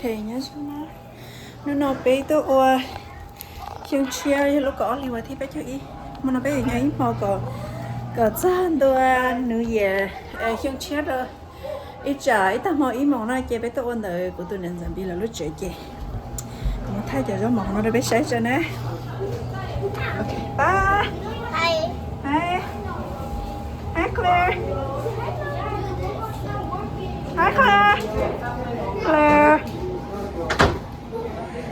Nyob zoo na, hnub no peb tuaj ua xyoo tshiab yog lub kaum ob hli vas thib peb caug ib. Hmo no peb yuav nyob ib hmo kom, kom txog ntua New Year, xyoo tshiab rau ib tsam ib tag hmo ib moos no ces peb tuaj ua ntawm kuv tus niam ntxawm Npis lawv lub tsev ces kuv mus thaij cov zaub mov no rau peb saib tso na. Ok, bye. Hi. Hi, Claire. Hi, Claire. Claire.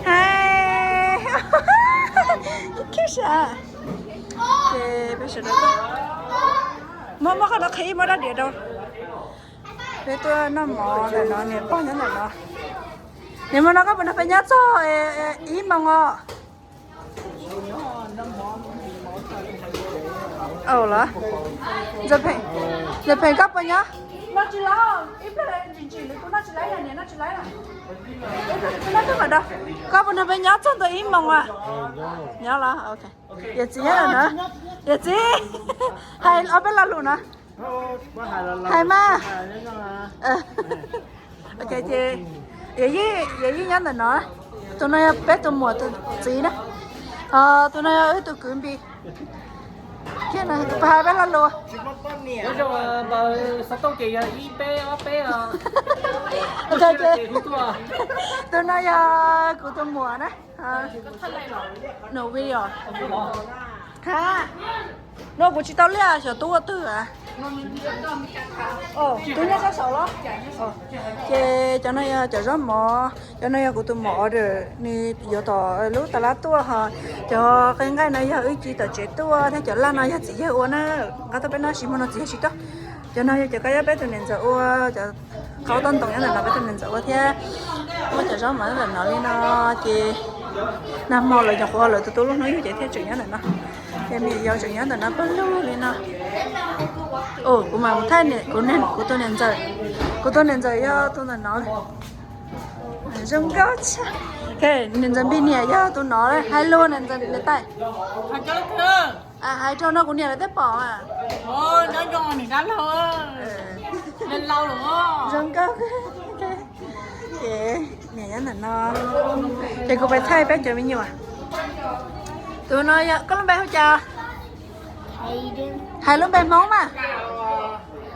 Hi. Kiv sab. Ces peb sawv daws tuaj, muab, muab qhov no qhib, muab rab diav rau. Peb tuaj noj mov ntawm no, niam pog nyob ntawm no. Niam, hmo no koj puas nrog peb nyob txog ib moos os? Au los, Ntxawm Pheem, Ntxawm Pheem koj puas nyob? Noj tsis laib, ib pliag ntsim ntsim kuv noj tsis laib, niam noj tsis laib. Koj puas nrog peb nyob txog ntua ib moos a? Nyob los, ok. Yawm txiv nyob ntawm no, yawm txiv, hais ob peb lo lus no. Hais mas. Ok, ces yawm yij, yawm yij nyob ntawm no. Tus no yog peb tus muam tus txiv na. Ho tus no yog wb tus kwv Npis. Kiag no, hais peb lo lus. Xov tooj ces yog ib peb ob peb. Ok, ces tus no yog kuv tus muam na. No video. Ha, no kuv tsis tau liaj, xyov tub ua twg a. Tub nyob sab saud los? Ces cov no yog cov zaub mov, cov no yog kuv tus muam order, nws yuav tom lub tas lab tuaj, ho cov qe nqaij no yog wb ci tom tsev tuaj thiab, cov laj no yog txiv yawg ua na. Nqa tuaj peb noj, tsis hmo no txiv yawg tsis tuaj. Cov no yog cov kab yob peb tus niam ntxawm ua, cov qhov toj ntoo nyob ntawm no peb tus niam ntxawm ua thiab. Muab cov zaub mov nyob ntawm no li no, ces nag hmo lawv nyuam qhuav lawv tus tub lub hnub yug ces thiaj tseem nyob ntawm no. Ces me nyuam yaus tseem nyob ntawm no pawg lug li no. Kuv mam thaij kuv tus niam ntxawm, kuv tus niam ntxawm yog tus ntawm no. Zoo nkauj tshaj. Niam ntxawm Npis niam yog tus no, hais lus niam ntxawm niam tais. Hais rau no kuv niam lawv twb pom. Zoo nkauj. Ces niam nyob ntawm no, ces kuv pais thaij peb cov me nyuam. Tus no yog, koj lub npe hu cas? Hais lub npe Hmoob mas.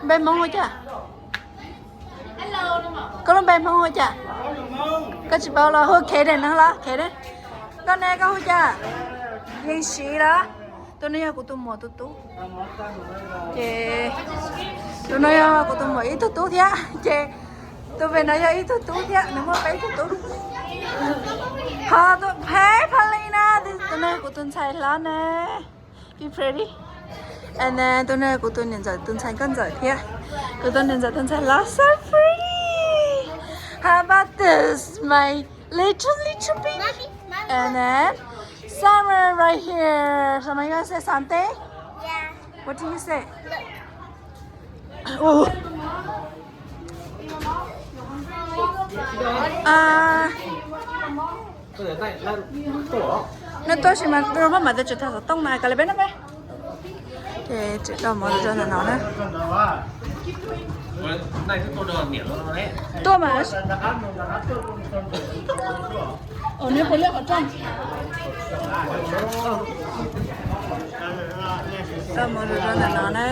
Npe Hmoob hu cas? Koj lub npe Hmoob hu cas? Koj tsis paub los hu Kaden no los Kaden. Koj ne, koj hu cas? Yeej Siv los? Tus no yog kuv tus muam tus tub. Ces tus no yog kuv tus muam ib tug tub thiab. Ces tus pem no yog ib tug tub thiab, nws muaj peb tug tub. Ho tus phem Paulina, tus no yog kuv tus ntxhais hlob ne. Be pretty. And then tus no yog kuv tus niam ntxawm tus ntxhais nkauj ntxawm thiab. Kuv tus niam ntxawm tus ntxhais hlob, so pretty. How about this, my little, little baby? And then Summer right here. Summer, you wanna say something? What do you say? Neb tuaj sis mas maj mam tias tsis tau xov tooj na, kav liam peb noj peb. Ces tseem tau mov rau ntawm no na. Tuaj mas. Ua neb puas liaj qhov rooj. Tau mov rau ntawm no na.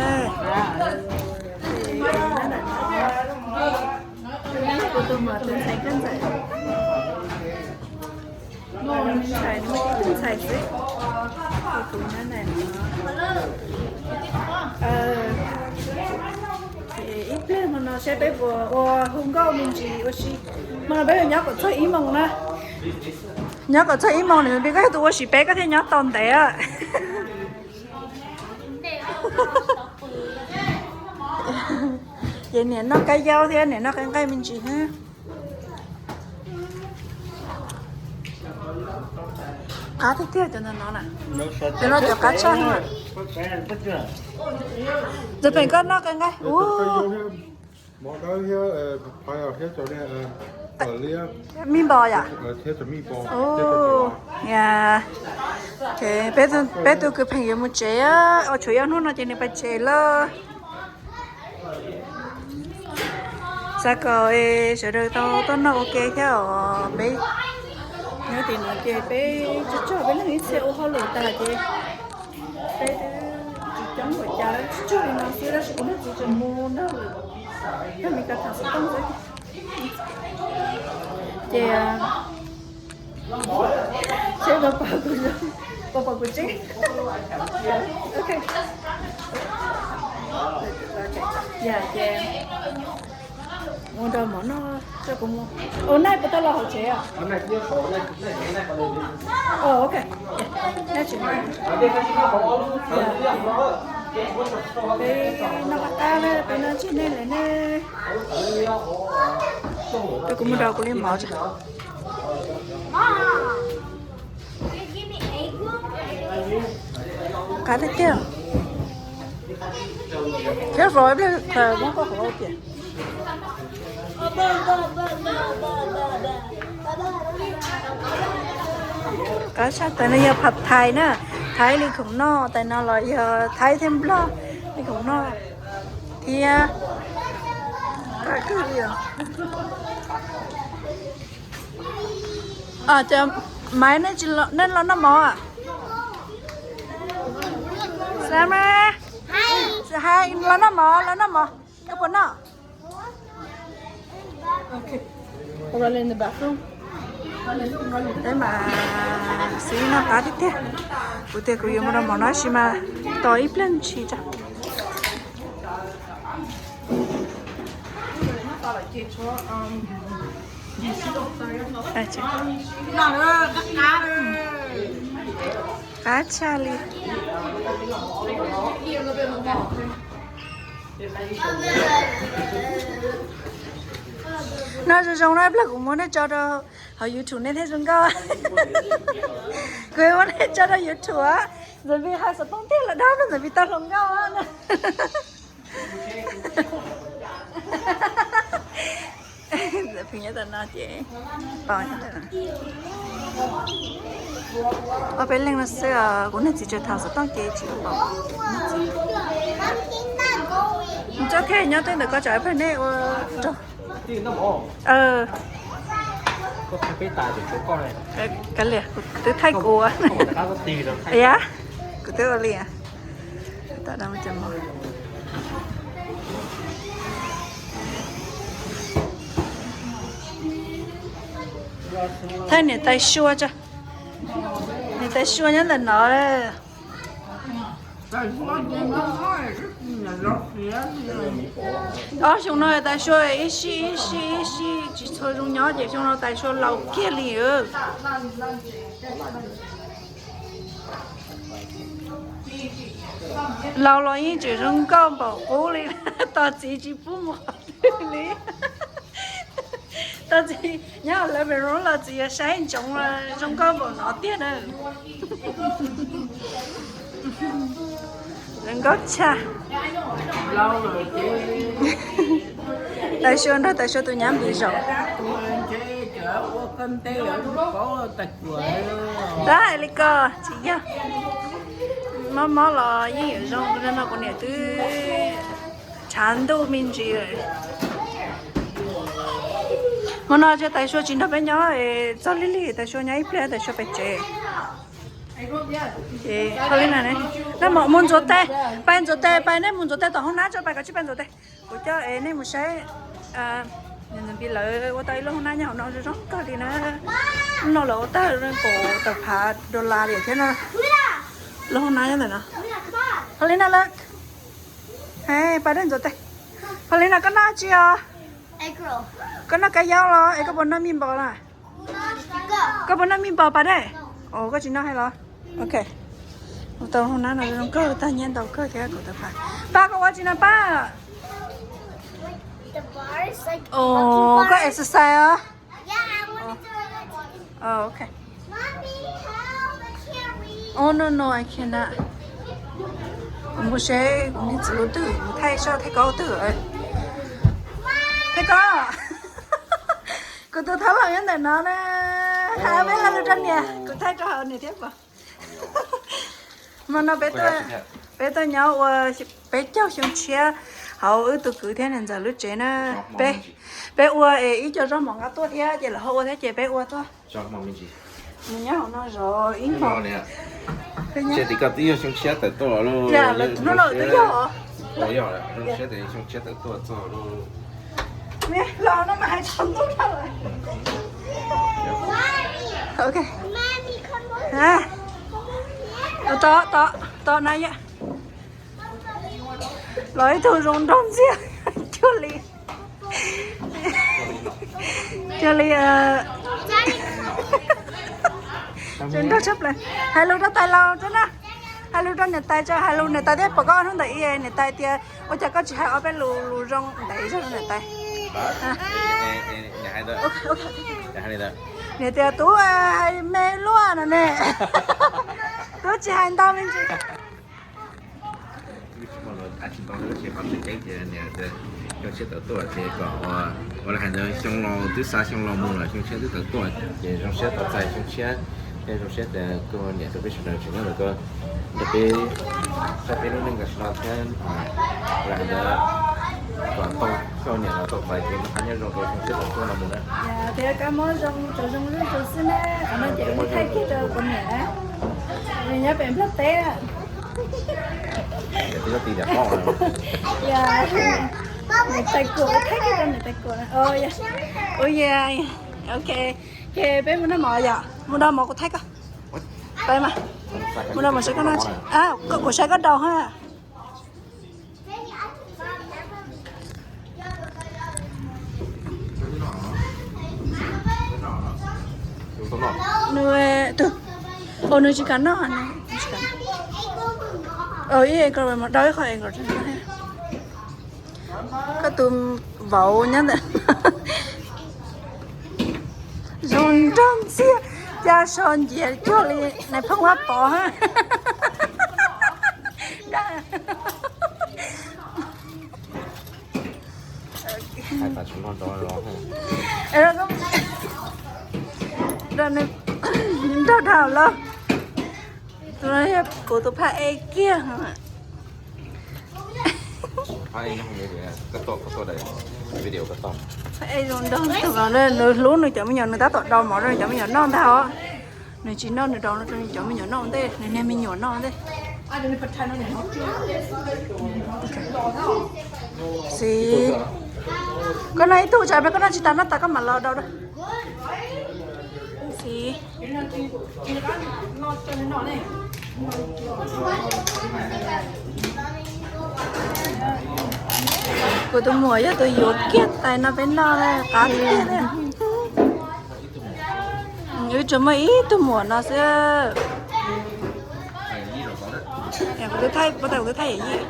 Kuv tus muam tus ntxhais nkauj ntxawm. Ntxhais, ntxhais xwb. Kuv nyob ntawm no. Ib pliag hmo no saib peb puas ua hu nkauj me ntsis ua si. Hmo no peb yuav nyob kom txog ib moos na. Nyob kom txog ib moos, nws pib koj yog tus ua siv peb koj thiaj nyob tau ntev. Ces niam noj kab yaub thiab niam noj qe nqaij me ntsis. Qab tiag tiag cov ntawm no na. Cov no cov qab tshaj. Ntxawm Pheem koj noj qe nqaij. Me npos yom? Peb tus kwv Pheem yuav mus tsev, ua tshuav yog hnub no ces nws pais tsev lawm. Xav kom sawv daws tau tuaj noj ua ke thiab os. Peb nyob tim no ces peb tsuas tsuag peb leeg ib txhia ua hauj lwm tag ces peb tsis coob npaum cas, tsuas tsuag li no xwb tab sis kuv niag txiv tseem mus nrog lwm tus Meskas tham xov tooj xwb. Ces seb puas pom kuv, puas pom kuv tsev. Ok. Yog ces mus nrog mov noj, ua Naj puas tau los hauv tsev os? Ok, Naj tsis, peb noj qab qab na, peb noj ntsej nej lawm ne. Kuv mus nrog kuv li mov tso. Qab tiag tiag. Careful, ib pliag muab koj qhov tias. Qab tshaj, tais no yog phav thais na, thaiv li khoom noj, tais no los yog thaiv thiab nplog li khoom noj thiab. Qab kawg li os. Ces Maiv, nej los noj mov? Summer, hais los noj mov, los noj mov, koj puas noj? Peb mas xwb noj qab tiag tiag. Kuv tias kuv yuav mus noj mov no tab sis mas tos ib pliag ntshis tso. Qab tshaj li. Noj zoo zoo na, ib pliag kuv muab nej tso rau hauv YouTube nej thiaj zoo nkauj. Kuv muab nej tso rau YouTube, Ntxawm Npis hais xov tooj tiag los dag, Ntxawm Npis tau hluas nkauj na. Ntxawm Npis nyob ntawm no ces, ob peb leeg no xwb, kuv niag txiv tseem tham xov tooj ces tsis pom. Tso, ok, nyob twj ntawm koj tsam ib pliag nej ua rog. Kav liam, kuv twb thaij kuv. Yam, kuv twb ua li. Thaij niam tais Sua tso. Niam tais Sua nyob ntawm no. Ob xyoo no tais Sua ib sij ib sij ib sij tsis tshua zoo nyob ces xyoo no tais Sua laus kiag li. Laus los yeej tseem zoo nkauj npaum qub li, tos txiv tsis pub mus qhov twg li. Tos txiv nyob lawv pem zoo los txiv yuav saib ntsoov, zoo nkauj npaum no tiag na. Zoo nkauj tshaj. Tais Sua nrog tais Sua tus nyab Npis zaum. Tab hais li ko tsis yog, mob mob los yeej yuav zoo, no kuv niam twb tshav ntuj me ntsis lawm. Hmo no tais Sua tsis nrog peb nyob, txog lig lig tais Sua nyob ib pliag tais Sua pem tsev. Ces li no, mus ntxuav tes, pais ntxuav tes, pais nej mus ntxuav tes tom hoob nab tso, pais kom tsis pais ntxuav tes. Kuv coj nej mus saib Ntxawm Npis lawv ua tau ib lub hoob nab nyob hauv no zoo zoo kawg li na. Lub no lawv ua tag kaum tawm phav dollar li thiab na. Lub hoob nab nyob ntawm no. Pais li no lawm. Pais dej ntxuav tes. Pais li no koj noj tsi os? Koj noj kab yaub los es koj puas noj mij npos na? Koj puas noj mij npos pas dej? Os, koj tsis noj hais los? Ok. Ua tau hoob nab no zoo kawg, tag nyiaj ntau kawg thiab kuv tau pab. Pab koj ua tsi no pab? Os, koj exercise os? Ok. Oh no no, I cannot. Kuv mus seb kuv niag txiv ua twg, kuv thaij soj thaij koj ua twg. Thaij koj. Kuv tus thab laug nyob ntawm no na. Hais peb lo lus rau niam, kuv thaij rau hauv niam thiab pog. Hmo no peb tuaj nyob ua peb caug xyoo tshiab, Au, wb tus kwv thiab niam ntxawm lub tsev na. Peb, peb ua es ib co zaub mov nqa tuaj thiab ces lawv ho ua thiab ces peb ua tuaj. Nws nyob hauv no zov ib hmos. Ces tim koj twb yog xyoo tshiab tawm tuaj los? Hnub no twb yog. Yog xyoo tshiab tawm tuaj txog los. Los no mas hais tsaus ntuj dhau lawm. Ok. Tos, tos, tos na yom. Los ib tug zoo nraug ntxiag cuag li, cuag li, zoo nraug tshaj plaws. Hais lus rau tais los tso na, hais lus rau niam tais tso, hais lus niam tais thiab pom koj ob hnub ntawm ib niam tais tias ua cas koj tsis hais ob peb lus lus zoo ntev zog rau niam tais. Niam tias tub hais me luaj no ne, tub tsis hais ntau me ntsis. Xyoo tshiab tawm tuaj ces kom ua li hais ntawd, xyoo los twb xa xyoo los mus lawm, xyoo tshiab twb tawm tuaj ces zoo siab tos txais xyoo tshiab, thiab zoo siab tias kuj niam rau peb sawv daws tseem nyob ntawm ko, nrog peb saib peb lub neej tam sim no thiab. Ua li hais ntawd kom tau koj niam los tau txais ces muaj qhov nyob zoo rau xyoo tshiab tawm tuaj no mus na. Thiab kab mob zoo tsuas zoo lub zoo xwb na, qhov no ces wb thaij kiag rau kuv niam na, nws nyob pem Nplog teb. Niam tais kuam, wb thaij kiag rau niam tais kuam na. Ua, ok, ces peb mus noj mov yom, mus noj mov kuv thaij koj. Peb mas mus noj mov saib koj noj tsis, kuv saib koj daus ha. Nws, tus, nws tsis kam noj, nws tsis kam. Ib, daus ib qho egg. Koj tus vauv nyob ntawm. Zoo nraug ntxiag, cas so nciav cuag li nais phoo Vaj Pov. Nraug dhau lawm. Tus no yog kuv tus phaj ej kiag. Phaj ej zoo nraug, nws hlub nws cov me nyuam, nws tab tom daus mov rau nws cov me nyuam noj ntag os. Nws tsis noj nws daus rau nws cov me nyuam noj ua ntej, nws niag me nyuam noj ua ntej. Xis, koj noj ib tug tsam koj noj tsis tas noj tas koj mam los daus. Xis, kuv tus muam yog tus yuav kiag tais no peb noj, qab tiag tiag. Wb tsuas muaj ib tug muam no xwb. Kuv twb thaij, kuv twb thaij yawm yij.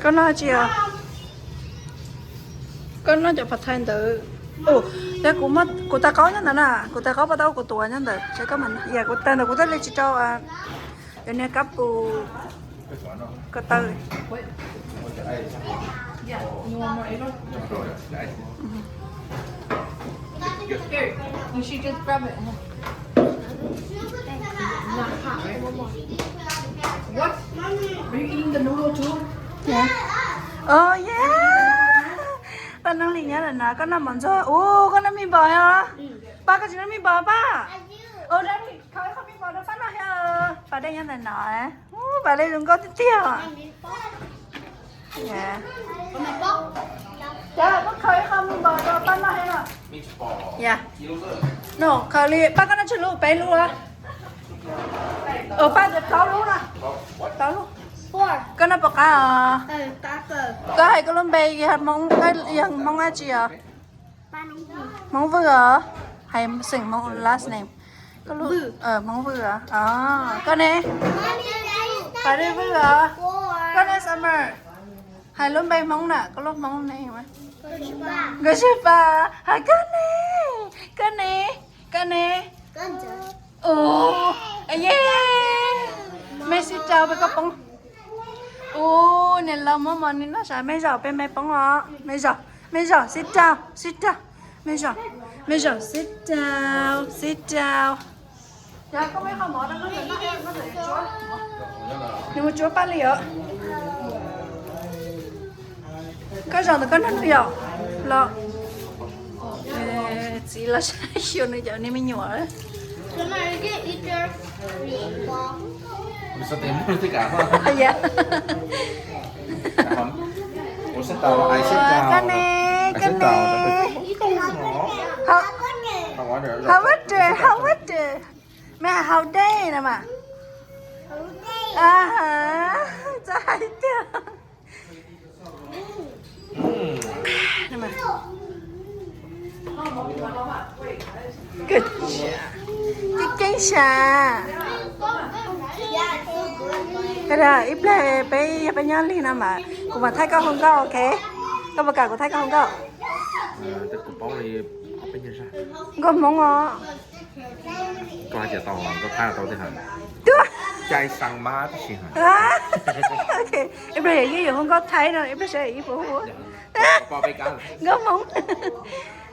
Koj noj tsi os? Koj noj cov phav thaib ntawd. Ua, kuv tais qaub nyob ntawd na, kuv tais qaub paj taub kuv tuav nyob ntawd, kuv tais ntawd kuv thiaj li tsis rau cov niag kab pus ko taw. Paj Neeb Lis nyob ntawm no, koj noj mov ntxuag. Ua, koj noj mij npos os? Paj, koj tsis noj mij npos paj? Ua, khaws ib qho mij npos rau paj noj thiab. Pas dej nyob ntawm no. Ua, pas dej zoo nkauj tiag tiag. Koj khaws ib qho mij npos rau paj noj thiab no. Khaws li, paj koj noj tsawg lub? Peb lub. Paj tias plaub lub no. Plaub lub. Koj noj puas qab os? Koj hais koj lub npe yog Hmoob dab tsi os? Hmoob Vwj os. Hais xeem Hmoob, last name. Hmoob Vwj os. Koj ne? Pas Dej Vwj os. Koj ne Summer? Hais lub npe Hmoob na, koj lub Hmoob ne? Nkauj Sij Pas. Hais koj ne? Koj ne? Koj ne? Ua, ye, mej sib rau peb koj poob. Ua, niam laus muab mov nim no sav, mej zaum peb mej poob os. Mej zaum, mej zaum, sib rau, sib rau. Mej Zam, Mej Zam, sit down, sit down. Nws mus tsuab paj li os. Koj zaum ntawm koj neeg yom los. Txiv los saib xyuas nws cov niag me nyuam. Koj ne, koj ne. Hau water, hau water. Mej hau dej no mas. Aha, txawj hais tiag. Keeb sav. Ib pliag peb yog peb nyob lig no mas kuv mam thaij koj hu nkauj, ok? Koj puas kam kuv thaij koj hu nkauj? Nkauj Hmoob os. Tuaj. Ok, ib pliag yog yuav hu nkauj Thaib no, ib pliag saib yog puas hu nkauj Hmoob.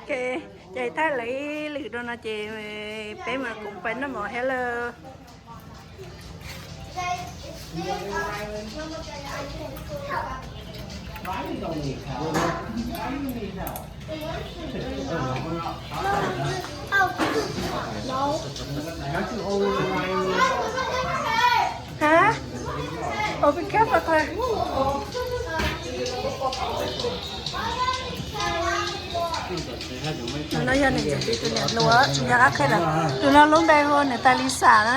Ok, ces thaij lawv ib lwm dua no ces peb mam kuv pais noj mov thiab lawm. Hah? Oh, be careful, Claire. Tus no yog niam ntxawm txiv tus niam hluas, tsis nco qab qhia lawm. Tus no lub npe hu niam tais Li Xam na.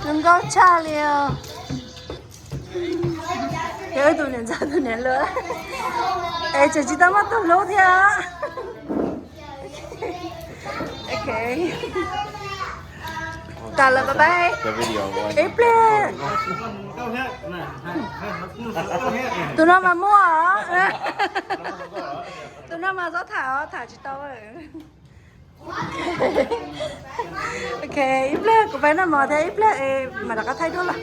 Zoo nkauj tshaj li os. Yog wb tus niam ntxawm tus niam hluas. Es tseem tsis tau muaj tus hlub thiab. Ok. Tas lawm, bye bye. Ib pliag. Tus no mas muaj os. Tus no mas txhob tham os, tham tsis tau. Ok, ib pliag kuv pais noj mov thiab ib pliag mam rov qab thaij dua lawm.